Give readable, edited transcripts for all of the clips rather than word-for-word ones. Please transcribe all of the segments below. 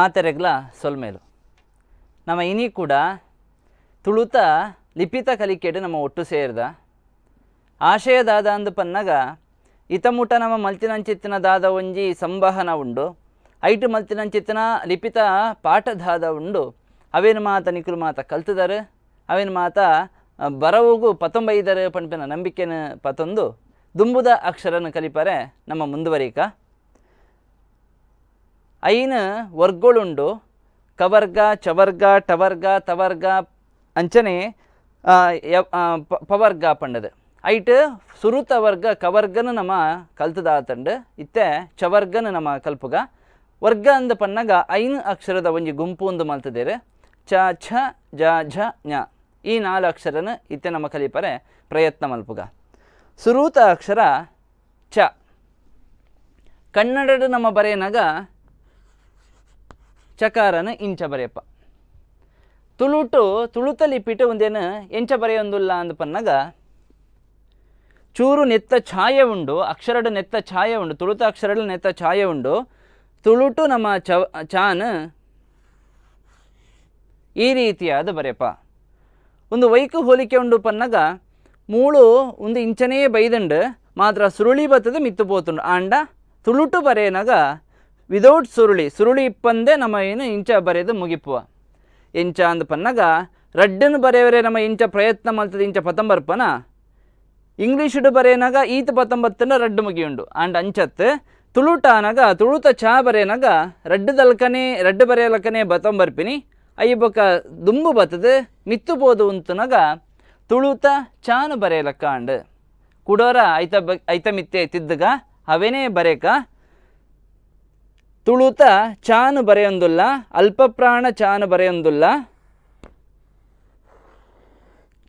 ಮಾತೆರೆಗ್ಲ ಸೊಲ್ಮೇಲು. ನಮ್ಮ ಇನಿ ಕೂಡ ತುಳುತ ಲಿಪಿತ ಕಲಿಕೆಡ್ ನಮ್ಮ ಒಟ್ಟು ಸೇರ್ದ ಆಶಯದಾದ ಅಂದು ಪನ್ನಗ ಇತಮುಟ ನಮ್ಮ ಮಲ್ತಿನಂಚಿತ್ತಿನ ದಾದ ಒಂಜಿ ಸಂವಹನ ಉಂಡು, ಐಟು ಮಲ್ತಿನಂಚಿತ್ತಿನ ಲಿಪಿತ ಪಾಠದಾದ ಉಂಡು. ಅವೇನು ಮಾತ ನಿಕುಲು ಮಾತ ಕಲ್ತದಾರು, ಅವೇನು ಮಾತ ಬರವುಗು ಪತ್ತೊಂಬೈದರು ಪನ್ಪಿನ ನಂಬಿಕೆನ ಪತ್ತೊಂದು ದುಂಬುದ ಅಕ್ಷರನ ಕಲಿಪರೆ ನಮ್ಮ ಮುಂದುವರಿಕ. ಐನು ವರ್ಗಳುಂಡು, ಕವರ್ಗ, ಚವರ್ಗ, ಟವರ್ಗ, ತವರ್ಗ, ಅಂಚನೆ ಪವರ್ಗ ಪಂಡದು. ಐಟ್ ಸುರುತ ವರ್ಗ ಕವರ್ಗನ ನಮ್ಮ ಕಲ್ತದಾತಂಡು, ಇತ್ತೆ ಚವರ್ಗನ ನಮ್ಮ ಕಲ್ಪುಗ. ವರ್ಗ ಅಂದ ಪನ್ನಗ ಐನು ಅಕ್ಷರದ ಒಂಜಿ ಗುಂಪು ಒಂದು ಮಲ್ತದೇರು. ಚ, ಛ, ಜ, ಝ, ಞ ಈ ನಾಲು ಅಕ್ಷರನ ಇತ್ತೆ ನಮ್ಮ ಕಲಿಪರೆ ಪ್ರಯತ್ನ ಮಲ್ಪುಗ. ಸುರೂತ ಅಕ್ಷರ ಚ. ಕನ್ನಡದ ನಮ್ಮ ಬರೆಯನಾಗ ಚಕಾರನ ಇಂಚ ಬರೆಯಪ್ಪ. ತುಳುಟು ತುಳುತ ಲಿಪಿಟು ಒಂದೇನು ಎಂಚ ಬರೆಯೊಂದುಲ್ಲ ಅಂದ ಪನ್ನಗ ಚೂರು ನೆತ್ತ ಛಾಯೆ ಉಂಡು, ಅಕ್ಷರಡು ನೆತ್ತ ಛಾಯೆ ಉಂಡು, ತುಳುತ ಅಕ್ಷರಡು ನೆತ್ತ ಛಾಯೆ ಉಂಡು. ತುಳುಟು ನಮ್ಮ ಚಾನ್ ಈ ರೀತಿಯಾದ ಬರೆಯಪ್ಪ. ಒಂದು ವೈಕು ಹೋಲಿಕೆ ಉಂಡು ಪನ್ನಗ ಮೂಳು ಒಂದು ಇಂಚನೇ ಬೈದಂಡು ಮಾತ್ರ ಸುರುಳಿ ಬತ್ತದ ಮಿತ್ತು ಪೋತುಂಡು. ಆಂಡ ತುಳುಟು ಬರೆಯನಾಗ ವಿದೌಟ್ ಸುರುಳಿ, ಸುರುಳಿ ಇಪ್ಪಂದೆ ನಮ್ಮ ಏನು ಇಂಚ ಬರೆದು ಮುಗಿಪುವ. ಎಂಚ ಅಂದ ಪನ್ನಗ ರಡ್ಡನ್ನು ಬರೆಯವರೆ ನಮ್ಮ ಇಂಚ ಪ್ರಯತ್ನ ಮಲ್ತದ ಇಂಚ ಪತಂಬರ್ಪನ. ಇಂಗ್ಲೀಷುಡು ಬರೆಯನಾಗ ಈತ ಪತ್ತೊಂಬತ್ತನ ರಡ್ಡು ಮುಗಿಯುಂಡು. ಆಂಡ ಅಂಚತ್ತು ತುಳುಟಾನಗ ತುಳುತ ಚಾ ಬರೆಯನಾಗ ರಡ್ಡು ದಲ್ಕನೆ ರಡ್ಡು ಬರೆಯಲಕನೆ ಬತ್ತೊಂಬರ್ಪಿನಿ. ಅಯ್ಯ ಬೊಕ್ಕ ದುಂಬು ಬತ್ತದ ಮಿತ್ತು ಪೋದು ಉಂತುನಗ ತುಳುತ ಚಾನು ಬರೆಯಲಕ್ಕ ಅಂಡ್ ಕುಡೋರ ಐತ ಐತ ಮಿತ್ತೆ ತಿದ್ದುಗ ಅವೇನೇ ಬರೇಕ. ತುಳುತ ಚಾನು ಬರೆಯೊಂದುಲ್ಲ, ಅಲ್ಪಪ್ರಾಣ ಚಾನು ಬರೆಯೊಂದುಲ್ಲ.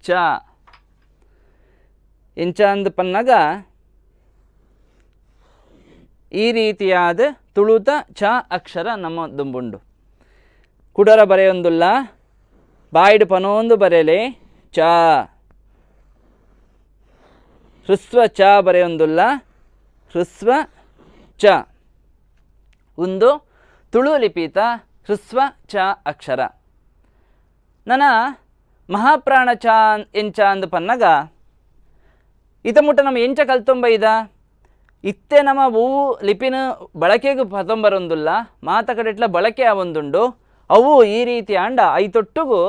ಚ ಎಂಚ ಅಂದ್ ಪನ್ನಗ ಈ ರೀತಿಯಾದ ತುಳುತ ಚ ಅಕ್ಷರ ನಮ್ಮ ದುಂಬುಂಡು. ಕುಡರ ಬರೆಯೊಂದುಲ್ಲ, ಬಾಯ್ಡ್ ಪನೊಂದು ಬರೆಯಲೆ ಚ. ಹ್ರಸ್ವ ಚ ಬರೆಯೊಂದುಲ್ಲ, ಹ್ರಸ್ವ ಚ. ಒಂದು ತುಳು ಲಿಪಿತ ಹ್ರಸ್ವ ಚ ಅಕ್ಷರ. ನನ್ನ ಮಹಾಪ್ರಾಣ ಚ ಎಂಚ ಅಂದ್ ಪನ್ನಗ ಇತ ಮುಟ್ಟ ನಮ್ಮ ಎಂಚ ಕಲ್ತೊಂಬೈದ ಇತ್ತೆ ನಮ್ಮ ಹೂವು ಲಿಪಿನ ಬಳಕೆಗೆ ಪತೊಂಬರೊಂದುಲ್ಲ, ಮಾತ ಕಡೆಟ್ಲ ಬಳಕೆ ಆವೊಂದುಂಡು. ಅವು ಈ ರೀತಿ ಆಂಡ ಐತೊಟ್ಟುಗು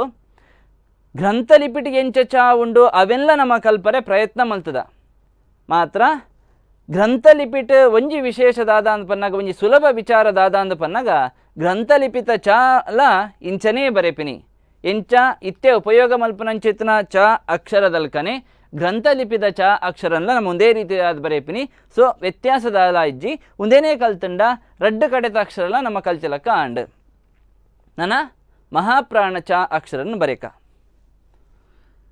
ಗ್ರಂಥ ಲಿಪಿಟಿಗೆ ಎಂಚ ಚ ಉಂಡು ಅವೆಲ್ಲ ನಮ್ಮ ಕಲ್ಪರೆ ಪ್ರಯತ್ನ ಮಲ್ತದ. ಮಾತ್ರ ಗ್ರಂಥ ಲಿಪಿಟ್ ಒಂಜಿ ವಿಶೇಷ ದಾದ ಅಂದ್ ಪನ್ನಗ, ಒಂಜಿ ಸುಲಭ ವಿಚಾರ ದಾದ ಅಂದ್ ಪನ್ನಗ ಗ್ರಂಥ ಲಿಪಿತ ಚಾಲ ಇಂಚನೇ ಬರೆಪಿನಿ. ಎಂಚ ಇತ್ತೆ ಉಪಯೋಗ ಮಲ್ಪನಂಚಿತ್ನ ಚ ಅಕ್ಷರದಲ್ಕನೆ ಗ್ರಂಥ ಲಿಪಿದ ಚ ಅಕ್ಷರನ್ಲ ನಮ್ಮ ಒಂದೇ ರೀತಿಯಾದ ಬರೆಪಿನಿ. ಸೊ ವ್ಯತ್ಯಾಸದಾಲ ಇಜ್ಜಿ, ಒಂದೇನೇ ಕಲ್ತಂಡ ರಡ್ಡು ಕಡೆತ ಅಕ್ಷರಲ ನಮ್ಮ ಕಲ್ಚಲಕ್ಕ ಆಂಡ್. ನನ್ನ ಮಹಾಪ್ರಾಣ ಚ ಅಕ್ಷರನ ಬರೇಕ.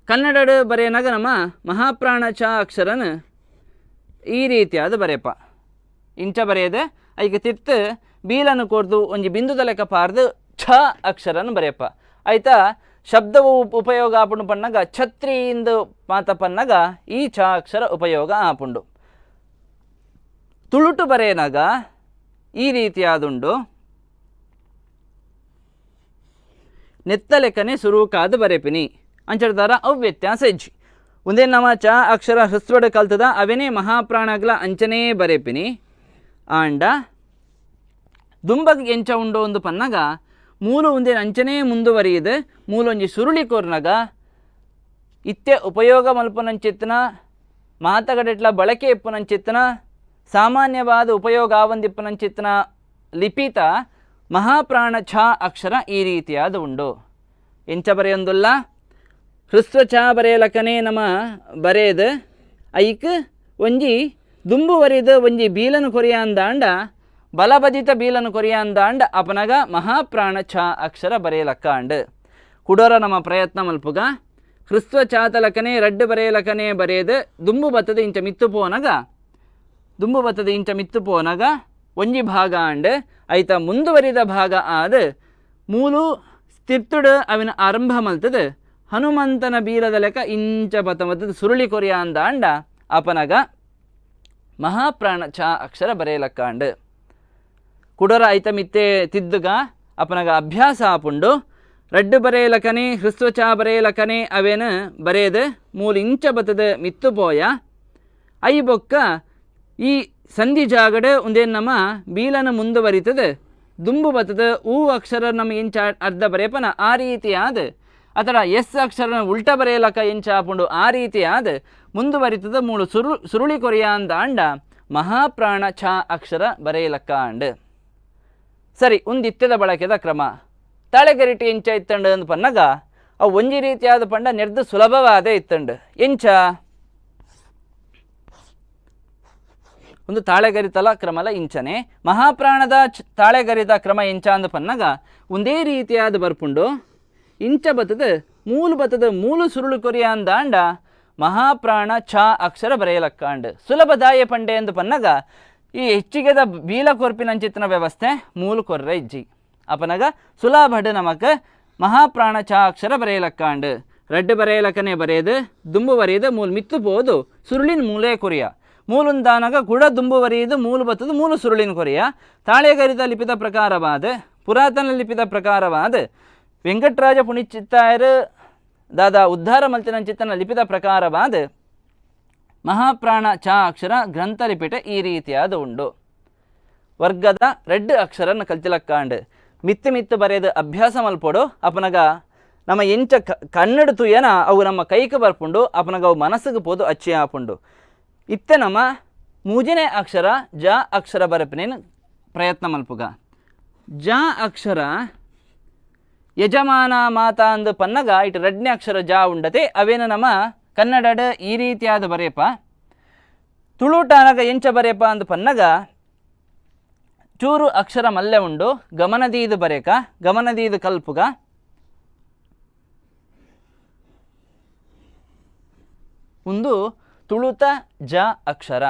ಕನ್ನಡ ಬರೆಯನಾಗ ನಮ್ಮ ಮಹಾಪ್ರಾಣ ಚ ಅಕ್ಷರನ ಈ ರೀತಿಯಾದ ಬರೆಯಪ್ಪ. ಇಂಚ ಬರೆಯದೆ ಐಕ ತಿರ್ತು ಬೀಲನ್ನು ಕೊರ್ದು ಒಂಜಿ ಬಿಂದುದ ಲೆಕ್ಕ ಪಾರ್ದು ಛ ಅಕ್ಷರನ ಬರೆಯಪ್ಪ. ಆಯ್ತಾ ಶಬ್ದವು ಉಪಯೋಗ ಆಪುಂಡು ಪನ್ನಗ ಛತ್ರಿ ಇಂದು ಮಾತ ಪನ್ನಗ ಈ ಛ ಅಕ್ಷರ ಉಪಯೋಗ ಆಪುಂಡು. ತುಳುಟು ಬರೆಯನಾಗ ಈ ರೀತಿಯಾದುಂಡು. ನೆತ್ತ ಲೆಕ್ಕನೆ ಸುರುಕಾದ ಬರೆಪಿನಿ ಅಂಚಡ್ದಾರ ಅವು ವ್ಯತ್ಯಾಸ ಇಜ್ಜಿ. ಒಂದೇ ನಮ್ಮ ಚ ಅಕ್ಷರ ಹ್ರಸ್ವಡ ಕಲ್ತದ ಅವೇನೇ ಮಹಾಪ್ರಾಣಗ್ಲ ಅಂಚನೇ ಬರೆಪಿನಿ. ಆಂಡ ದುಂಬಗ್ ಎಂಚ ಉಂಡು ಒಂದು ಪನ್ನಗ ಮೂಲು ಒಂದೇ ಅಂಚನೇ ಮುಂದುವರಿಯದು. ಮೂಲೊಂಜಿ ಸುರುಳಿ ಕೋರ್ನಗ ಇತ್ತೆ ಉಪಯೋಗ ಮಲ್ಪನಂಚಿತ್ತನ ಮಾತಗಡೆಟ್ಲ ಬಳಕೆ ಇಪ್ಪುನಂಚಿತ್ತನ ಸಾಮಾನ್ಯವಾದ ಉಪಯೋಗ ಆವಂದಿಪ್ಪನಂಚಿತ್ತನ ಲಿಪಿತ ಮಹಾಪ್ರಾಣ ಛ ಅಕ್ಷರ ಈ ರೀತಿಯಾದ ಉಂಡು. ಎಂಚ ಬರೆಯೊಂದುಲ್ಲ, ಹ್ರಸ್ವ ಚ ಬರೆಯಲಕನೆ ನಮ್ಮ ಬರೆಯದು. ಐಕ್ ಒಂಜಿ ದುಂಬುವರಿದು ಒಂಜಿ ಬೀಲನು ಕೊರಿಯ ಅಂದಾಂಡ ಬಲಬದಿತ ಬೀಲನು ಕೊರಿಯ ಅಂದಾಂಡ ಅಪನಗ ಮಹಾಪ್ರಾಣ ಛ ಅಕ್ಷರ ಬರೆಯಲಕ್ಕ ಅಂಡ್. ಕುಡೋರ ನಮ್ಮ ಪ್ರಯತ್ನ ಮಲ್ಪುಗ. ಹ್ರಸ್ವ ಚಾತಲಕನೆ ರಡ್ಡು ಬರೆಯಲಕನೆ ಬರೆಯದು ದುಂಬು ಬತ್ತದ ಇಂಚ ಮಿತ್ತು ಪೋನಗ, ದುಂಬು ಬತ್ತದ ಇಂಚ ಮಿತ್ತು ಪೋನಗ ಒಂಜಿ ಭಾಗ ಅಂಡ್. ಐತ ಮುಂದುವರಿದ ಭಾಗ ಆದ ಮೂಲು ಸ್ಥಿರ್ತುಡು ಅವಿನ ಆರಂಭ ಮಲ್ತದ ಹನುಮಂತನ ಬೀಲದ ಲೆಕ್ಕ ಇಂಚ ಬತ್ತ ಮತ್ತದ ಸುರುಳಿ ಕೊರಿಯ ಅಂದಾಂಡ ಅಪನಗ ಮಹಾಪ್ರಾಣ ಛ ಅಕ್ಷರ ಬರೆಯಲಕ್ಕಾಂಡ್. ಕುಡರ ಐತ ಮಿತ್ತೆ ತಿದ್ದುಗ ಅಪನಗ ಅಭ್ಯಾಸ ಆಪುಂಡು. ರಡ್ಡು ಬರೆಯಲಕನೆ ಹ್ರಸ್ವ ಚ ಬರೆಯಲಕನೆ ಅವೇನು ಬರೆಯದು ಮೂಲು ಇಂಚ ಬತ್ತದ ಮಿತ್ತು ಪೋಯ I ಬೊಕ್ಕ ಈ ಸಂಧಿ ಜಾಗಡ್ ಒಂದೇನು ನಮ್ಮ ಬೀಲನ ಮುಂದುವರಿತದೆ ದುಂಬು ಬತ್ತದ ಊ ಅಕ್ಷರ ನಮ್ಮ ಇಂಚ ಅರ್ಧ ಬರೆಯಪನ ಆ ರೀತಿಯಾದ ಅಥವಾ ಎಸ್ ಅಕ್ಷರನ ಉಲ್ಟ ಬರೆಯಲಕ ಎಂಚ ಆಪುಂಡು ಆ ರೀತಿಯಾದ ಮುಂದುವರಿತದ ಮೂಳು ಸುರುಳಿ ಕೊರಿಯ ಅಂದ ಮಹಾಪ್ರಾಣ ಛ ಅಕ್ಷರ ಬರೆಯಲಕ್ಕ ಅಂಡ್. ಸರಿ, ಒಂದಿತ್ಯದ ಬಳಕೆದ ಕ್ರಮ ತಾಳೆಗರಿಟಿ ಎಂಚ ಇತ್ತಂಡು ಅಂದ್ ಪನ್ನಗ ಅವು ಒಂಜಿ ರೀತಿಯಾದ ಪಂಡ ನೆರ್ದು ಸುಲಭವಾದ ಇತ್ತಂಡು. ಎಂಚ ಒಂದು ತಾಳೆಗರಿತಲ ಕ್ರಮಲ ಇಂಚನೆ ಮಹಾಪ್ರಾಣದ ತಾಳೆಗರಿತ ಕ್ರಮ ಎಂಚ ಅಂದ್ ಪನ್ನಗ ಒಂದೇ ರೀತಿಯಾದ ಬರ್ಪುಂಡು. ಇಂಚ ಬತ್ತದ ಮೂಲು ಬತ್ತದ ಮೂಲು ಸುರುಳು ಕೊರಿಯ ಅಂದಾಂಡ ಮಹಾಪ್ರಾಣ ಛ ಅಕ್ಷರ ಬರೆಯಲಕ್ಕಾಂಡ್. ಸುಲಭದಾಯ ಪಂಡೆ ಎಂದು ಪನ್ನಗ ಈ ಹೆಚ್ಚಿಗೆದ ಬೀಲ ಕೊರ್ಪಿನಂಚಿತ್ತಿನ ವ್ಯವಸ್ಥೆ ಮೂಲು ಕೊರ್ರ ಇಜ್ಜಿ ಅಪನಗ ಸುಲಭಡ್ ನಮಕ್ ಮಹಾಪ್ರಾಣ ಛ ಅಕ್ಷರ ಬರೆಯಲಕ್ಕಾಂಡ್. ರಡ್ಡು ಬರೆಯಲಕನೆ ಬರೆಯದು ದುಂಬು ಬರೆಯದು ಮೂಲು ಮಿತ್ತು ಪೋದು ಸುರುಳಿನ ಮೂಲೆ ಕೊರಿಯ ಮೂಲುಂದಾನಗ ಕೂಡ ದುಂಬು ಬರೆಯದು ಮೂಲು ಬತ್ತದು ಮೂಲು ಸುರುಳಿನ ಕೊರಿಯ. ತಾಳೆಗರಿತ ಲಿಪಿತ ಪ್ರಕಾರವಾದ ಪುರಾತನ ಲಿಪಿತ ಪ್ರಕಾರವಾದ ವೆಂಕಟರಾಜ ಪುಣಿಚಿತ್ತಾಯರು ದಾದಾ ಉದ್ಧಾರ ಮಲ್ತಿನಂಚಿತ್ತನ ಲಿಪಿತ ಪ್ರಕಾರವಾದ ಮಹಾಪ್ರಾಣ ಚ ಅಕ್ಷರ ಗ್ರಂಥ ಲಿಪಿಟ ಈ ರೀತಿಯಾದ ಉಂಡು. ವರ್ಗದ ರೆಡ್ ಅಕ್ಷರನ ಕಲ್ತಿಲಕ್ಕಾಂಡು ಮಿತ್ತು ಮಿತ್ತು ಬರೆಯದು ಅಭ್ಯಾಸ ಮಲ್ಪೊಡು. ಅಪನಗ ನಮ್ಮ ಎಂಚ ಕನ್ನಡ ತುಯನ ಅವು ನಮ್ಮ ಕೈಗೆ ಬರ್ಪುಂಡು, ಅಪನಗ ಅವು ಮನಸ್ಸಿಗೆ ಪೋದು ಅಚ್ಚಿ ಆಪುಂಡು. ಇತ್ತೆ ನಮ್ಮ ಮೂಜನೇ ಅಕ್ಷರ ಜ ಅಕ್ಷರ ಬರಪಿನೇನು ಪ್ರಯತ್ನ ಮಲ್ಪುಗ. ಜ ಅಕ್ಷರ ಯಜಮಾನ ಮಾತಾ ಅಂದು ಪನ್ನಗ ಇಟ್ಟು ರಡ್ನೇ ಅಕ್ಷರ ಜ ಉಂಡತೆ ಅವೇನು ನಮ್ಮ ಕನ್ನಡಡ್ ಈ ರೀತಿಯಾದ ಬರೆಯಪ್ಪ. ತುಳುಟಾನಗ ಎಂಚ ಬರೆಯಪ್ಪ ಅಂದು ಪನ್ನಗ ಚೂರು ಅಕ್ಷರ ಮಲ್ಲೆ ಉಂಡು, ಗಮನದೀದು ಬರೇಕ, ಗಮನದೀದು ಕಲ್ಪುಗ. ಒಂದು ತುಳುತ ಜ ಅಕ್ಷರ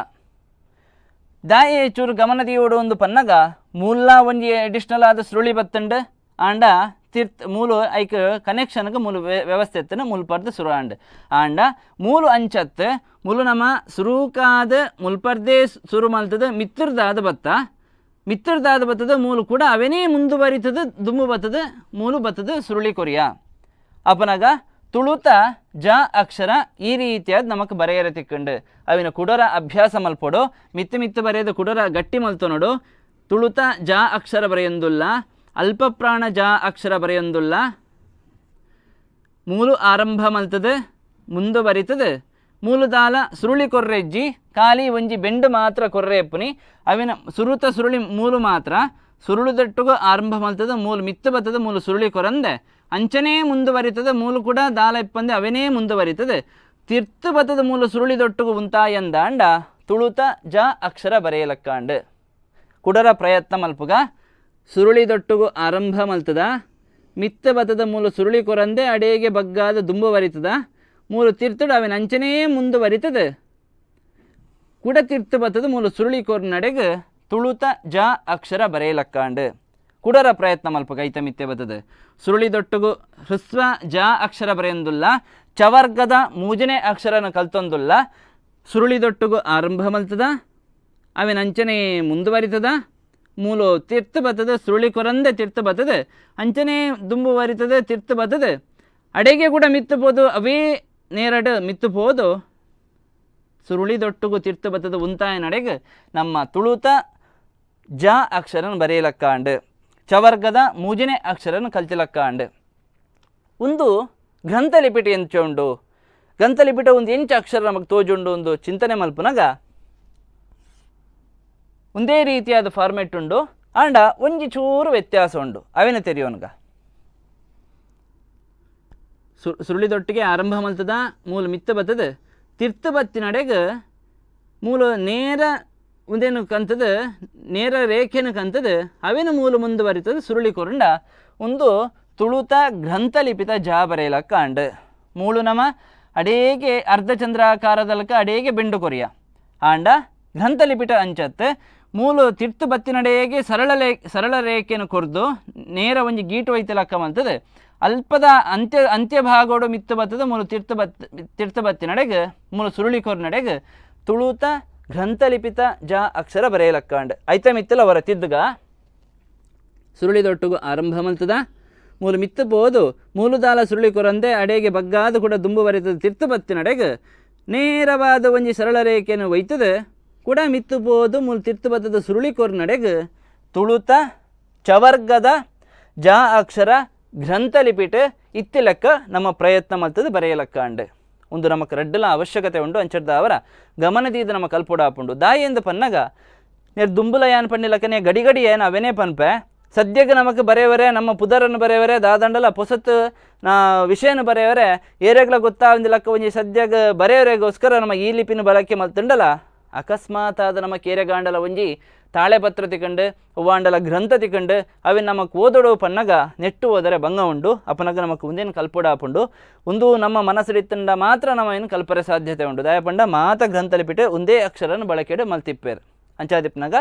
ದಾಯೆ ಚೂರು ಗಮನದೀಯೋಡು ಒಂದು ಪನ್ನಗ ಮೂಲ ಒಂಜಿ ಅಡಿಷ್ನಲ್ ಆದ ಸುರುಳಿ ಬತ್ತಂಡು ಆಂಡ ತೀರ್ಥ ಮೂಲು ಐಕ್ ಕನೆಕ್ಷನ್ಗೆ ಮೂಲು ವ್ಯವಸ್ಥೆ ಎತ್ತನ ಮುಲ್ಪರ್ದು ಸುರು ಆಂಡ್ ಆಂಡ ಮೂಲು ಅಂಚತ್ತು ಮೂಲು ನಮ್ಮ ಸುರುಕಾದ ಮುಲ್ಪರ್ದೇ ಸುರು ಮಲ್ತದ ಮಿತ್ರದಾದ ಬತ್ತ ಮಿತ್ರದಾದ ಬತ್ತದ ಮೂಲು ಕೂಡ ಅವೇನೇ ಮುಂದುವರಿತದ ದುಂಬು ಬತ್ತದ ಮೂಲು ಬತ್ತದ ಸುರುಳಿ ಕೊರಿಯ. ಅಪನಗ ತುಳುತ ಜ ಅಕ್ಷರ ಈ ರೀತಿಯಾದ ನಮಕ್ ಬರೆಯರ ತಿಕ್ಕಂಡು ಅವಿನ ಕುಡರ ಅಭ್ಯಾಸ ಮಲ್ಪೊಡು. ಮಿತ್ತು ಮಿತ್ತು ಬರೆಯದ ಕುಡರ ಗಟ್ಟಿ ಮಲ್ತೊನೊಡು. ತುಳುತ ಜ ಅಕ್ಷರ ಬರೆಯೊಂದುಲ್ಲ, ಅಲ್ಪಪ್ರಾಣ ಜ ಅಕ್ಷರ ಬರೆಯೊಂದುಲ್ಲ. ಮೂಲು ಆರಂಭ ಮಲ್ತದೆ ಮುಂದುವರಿತದೆ ಮೂಲು ದಾಲ ಸುರುಳಿ ಕೊರ್ರೆಜ್ಜಿ ಖಾಲಿ ಒಂಜಿ ಬೆಂಡು ಮಾತ್ರ ಕೊರ್ರೆ ಎಪ್ಪುನಿ ಅವಿನ ಸುರುತ ಸುರುಳಿ ಮೂಲು ಮಾತ್ರ ಸುರುಳುದಟ್ಟುಗು ಆರಂಭ ಮಲ್ತದೆ ಮೂಲು ಮಿತ್ತು ಬತ್ತದ ಮೂಲು ಸುರುಳಿ ಕೊರಂದೆ ಅಂಚನೇ ಮುಂದುವರಿತದೆ ಮೂಲು ಕೂಡ ದಾಲ ಇಪ್ಪಂದೆ ಅವೇನೇ ಮುಂದುವರಿತದೆ ತಿರ್ತು ಬತ್ತದ ಮೂಲು ಸುರುಳಿ ದೊಟ್ಟುಗು ಉಂತಾಯಂದಾಂಡ ತುಳುತ ಜ ಅಕ್ಷರ ಬರೆಯಲಕ್ಕಾಂಡು. ಕುಡರ ಪ್ರಯತ್ನ ಮಲ್ಪುಗ ಸುರುಳಿ ದೊಟ್ಟುಗು ಆರಂಭ ಮಲ್ತದ ಮಿತ್ತ ಬತ್ತದ ಮೂಲು ಸುರುಳಿ ಕೊರಂದೆ ಅಡೇಗೆ ಬಗ್ಗಾದ ದುಂಬು ಬರಿತದ ಮೂಲು ತಿರ್ತುಡು ಅವಿನ ಅಂಚನೇ ಮುಂದುವರಿತದೆ ಕುಡ ತಿರ್ತು ಬತ್ತದ ಮೂಲು ಸುರುಳಿ ಕೊರ್ ನಡೆಗೆ ತುಳುತ ಜ ಅಕ್ಷರ ಬರೆಯಲಕ್ಕಾಂಡು. ಕುಡರ ಪ್ರಯತ್ನ ಮಲ್ಪ ಕೈತ ಮಿತ್ತೆ ಬತ್ತದ ಸುರುಳಿ ದೊಟ್ಟುಗು ಹ್ರಸ್ವ ಜ ಅಕ್ಷರ ಬರೆಯೊಂದುಲ್ಲ, ಚವರ್ಗದ ಮೂಜನೇ ಅಕ್ಷರನ ಕಲ್ತೊಂದುಲ್ಲ. ಸುರುಳಿ ದೊಟ್ಟುಗು ಆರಂಭ ಮಲ್ತದ ಅವಿನ ಅಂಚನೆ ಮುಂದುವರಿತದ ಮೂಲು ತಿರ್ತು ಬತ್ತದ ಸುರುಳಿ ಕೊರಂದೆ ತಿರ್ತು ಬತ್ತದ ಅಂಚನೆ ದುಂಬು ಬರಿತದೆ ತಿರ್ತು ಬತ್ತದ ಅಡೆಗೆ ಕೂಡ ಮಿತ್ತು ಪೋದು ಅವೇ ನೇರಡು ಮಿತ್ತು ಪೋದು ಸುರುಳಿ ದೊಟ್ಟುಗು ತಿರ್ತು ಬತ್ತದ ಉಂತಾಯ ನಡೆಗೆ ನಮ್ಮ ತುಳುತ ಜ ಅಕ್ಷರನ ಬರೆಯಲಕ್ಕಾಂಡು. ಚವರ್ಗದ ಮೂಜನೇ ಅಕ್ಷರನ ಕಲ್ತಿಲಕ್ಕಾಂಡು. ಒಂದು ಗ್ರಂಥಲಿಪಿಟ ಎಂಚ ಉಂಡು, ಗ್ರಂಥಲಿಪಿಟ ಒಂದು ಎಂಚ ಅಕ್ಷರ ನಮಗೆ ತೋಜುಂಡು ಒಂದು ಚಿಂತನೆ ಮಲ್ಪುನಗ ಒಂದೇ ರೀತಿಯಾದ ಫಾರ್ಮೆಟ್ ಉಂಡು ಆಂಡ ಒಂಜಿ ಚೂರು ವ್ಯತ್ಯಾಸ ಉಂಡು ಅವೇನ ತೆರಿಯೋನ್ಗ. ಸುರುಳಿದೊಟ್ಟಿಗೆ ಆರಂಭ ಮಲ್ತದ ಮೂಲ ಮಿತ್ತ ಬತ್ತದ ತಿರ್ತು ಬತ್ತಿನಡೆಗೆ ಮೂಲ ನೇರ ಒಂದೇನು ಕಂತದ ನೇರ ರೇಖೆನು ಕಂತದ ಅವೇನು ಮೂಲ ಮುಂದುವರಿತದ ಸುರುಳಿ ಕೊರಂಡ ಒಂದು ತುಳುತ ಗ್ರಂಥಲಿಪಿತ ಜಾ ಬರೆಯಲಕ್ಕ ಅಂಡ್. ಮೂಳು ನಮ ಅಡೇಗೆ ಅರ್ಧಚಂದ್ರಾಕಾರದಲಕ ಅಡೇಗೆ ಬೆಂಡು ಕೊರಿಯ ಆಂಡ ಗ್ರಂಥಲಿಪಿಟ ಅಂಚತ್ ಮೂಲು ತಿರ್ತು ಬತ್ತಿನಡೆಗೆ ಸರಳ ರೇಖೆಯನ್ನು ಕೊರ್ದು ನೇರ ಒಂಜಿ ಗೀಟು ಒಯ್ತಲಕ್ಕ ಮಂತದೆ ಅಲ್ಪದ ಅಂತ್ಯ ಅಂತ್ಯ ಭಾಗೋಡು ಮಿತ್ತು ಬತ್ತದ ಮೂಲು ತಿರ್ತು ಬತ್ತಿನಡೆಗೆ ಮೂಲು ಸುರುಳಿ ಕೊರ್ನಡೆಗೆ ತುಳುತ ಗ್ರಂಥಲಿಪಿತ ಜ ಅಕ್ಷರ ಬರೆಯಲಕ್ಕಾಂಡ್. ಐತ ಮಿತ್ತಲ ಅವರ ತಿದ್ದುಗ ಸುರುಳಿದೊಟ್ಟುಗು ಆರಂಭ ಮಲ್ತದ ಮೂಲು ಮಿತ್ತು ಪೋದು ಮೂಲುದಾಲ ಸುರುಳಿ ಕೊರಂದೆ ಅಡೆಗೆ ಬಗ್ಗಾದ ಕೂಡ ದುಂಬು ಬರೆತದ ತಿರ್ತು ಬತ್ತಿನಡೆಗೆ ನೇರವಾದ ಒಂಜಿ ಸರಳ ರೇಖೆಯನ್ನು ಒಯ್ತದೆ ಕೂಡ ಮಿತ್ತು ಪೋದು ಮೂಲು ತಿರ್ತು ಬತ್ತದ ಸುರುಳಿ ಕೊರ್ನಡೆಗೆ ತುಳುತ ಚವರ್ಗದ ಜ ಅಕ್ಷರ ಗ್ರಂಥಲಿಪಿಟ್ ಇತ್ತಿಲೆಕ್ಕ ನಮ್ಮ ಪ್ರಯತ್ನ ಮಲ್ತದ ಬರೆಯಲಕ್ಕ ಅಂಡ್ ಒಂದು ನಮಕ್ ರಡ್ಡಲ ಅವಶ್ಯಕತೆ ಉಂಡು. ಅಂಚಡ್ದ ಅವರ ಗಮನದೀದ ನಮ್ಮ ಕಲ್ಪುಡಾಪುಂಡು ದಾಯಿ ಎಂದು ಪನ್ನಗ ನೇರ್ ದುಂಬುಲ ಯಾನ್ ಪನ್ನಿಲಕ್ಕನೆ ಗಡಿ ಗಡಿ ಏನು ಅವೇನೇ ಪನ್ಪೆ. ಸದ್ಯಕ್ಕೆ ನಮಕ್ ಬರೆಯವರೆ ನಮ್ಮ ಪುದರನ್ನು ಬರೆಯವರೆ ದಾದಂಡಲ ಪೊಸತ್ತು ನಾ ವಿಷಯನ ಬರೆಯವರೆ ಏರೆಗ್ಲ ಗೊತ್ತಾವಂದಿಲಕ್ಕ ಒಂಜಿ ಸದ್ಯಗ ಬರೆಯವರೆಗೋಸ್ಕರ ನಮ್ಮ ಈ ಲಿಪಿನ ಬಳಕೆ ಮಲ್ತುಂಡಲ ಅಕಸ್ಮಾತ್ ಆದ ನಮ್ಮ ಕೇರೆಗಾಂಡಲ ಒಂಜಿ ತಾಳೆ ಪತ್ರ ತಿಕಂಡು ಅವ್ವಾಂಡಲ ಗ್ರಂಥ ತಿಕಂಡು ಅವಿನ ನಮಕ್ ಓದೋಡು ಪನ್ನಗ ನೆಟ್ಟು ಓದರೆ ಭಂಗ ಉಂಡು. ಅಪನಗ ನಮಕ್ ಒಂದೇನು ಕಲ್ಪೊಡಾಪುಂಡು ಒಂದು ನಮ್ಮ ಮನಸ್ಸಿಡಿತ್ತಂಡ ಮಾತ್ರ ನಮ್ಮ ಏನು ಕಲ್ಪರೆ ಸಾಧ್ಯತೆ ಉಂಡು. ದಯಪಂಡ ಮಾತ ಗ್ರಂಥ ಲಿಪಿಟ್ ಒಂದೇ ಅಕ್ಷರನ ಬಳಕೆಡು ಮಲ್ತಿಪ್ಪೇರು. ಅಂಚಾದಿಪ್ಪನಾಗ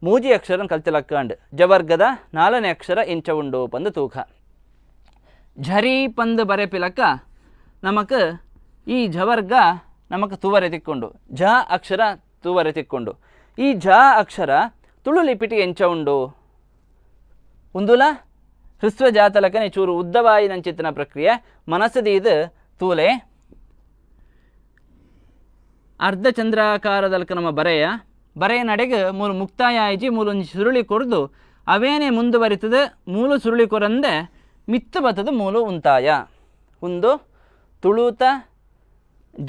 ಮೂಜಿ ಅಕ್ಷರನ ಕಲ್ತಿಲಕ್ಕಂಡು ಜವರ್ಗದ ನಾಲ್ಕನೇ ಅಕ್ಷರ ಇಂಚ ಉಂಡು ಪಂದು ತೂಕ. ಝರಿ ಪಂದು ಬರೆಪಿಲಕ್ಕ ನಮಕ್ ಈ ಝವರ್ಗ ನಮಕ್ ತೂವರೆ ತಿಕ್ಕೊಂಡು ಝ ಅಕ್ಷರ ತೂವರೆ ತಿಕ್ಕೊಂಡು. ಈ ಝ ಅಕ್ಷರ ತುಳು ಲಿಪಿಟಿ ಎಂಚ ಉಂಡು ಉಂದುಲ ಹ್ರಸ್ವ ಜಾತಲಕನೆ ಚೂರು ಉದ್ದವಾಯಿ ನಂಚಿತ್ತಿನ ಪ್ರಕ್ರಿಯೆ ಮನಸ್ಸದೀದು ತೂಲೆ ಅರ್ಧ ಚಂದ್ರಾಕಾರದಲ್ಕ ನಮ್ಮ ಬರೆಯ ಬರೆಯ ನಡೆಗೆ ಮೂಲು ಮುಕ್ತಾಯ ಆಯ್ಜಿ ಮೂಲೊಂಜಿ ಸುರುಳಿ ಕೊರ್ದು ಅವೇನೆ ಮುಂದುವರಿತದೆ ಮೂಲು ಸುರುಳಿ ಕೊರಂದೆ ಮಿತ್ತು ಬತ್ತದ ಮೂಲು ಉಂತಾಯ. ಒಂದು ತುಳುತ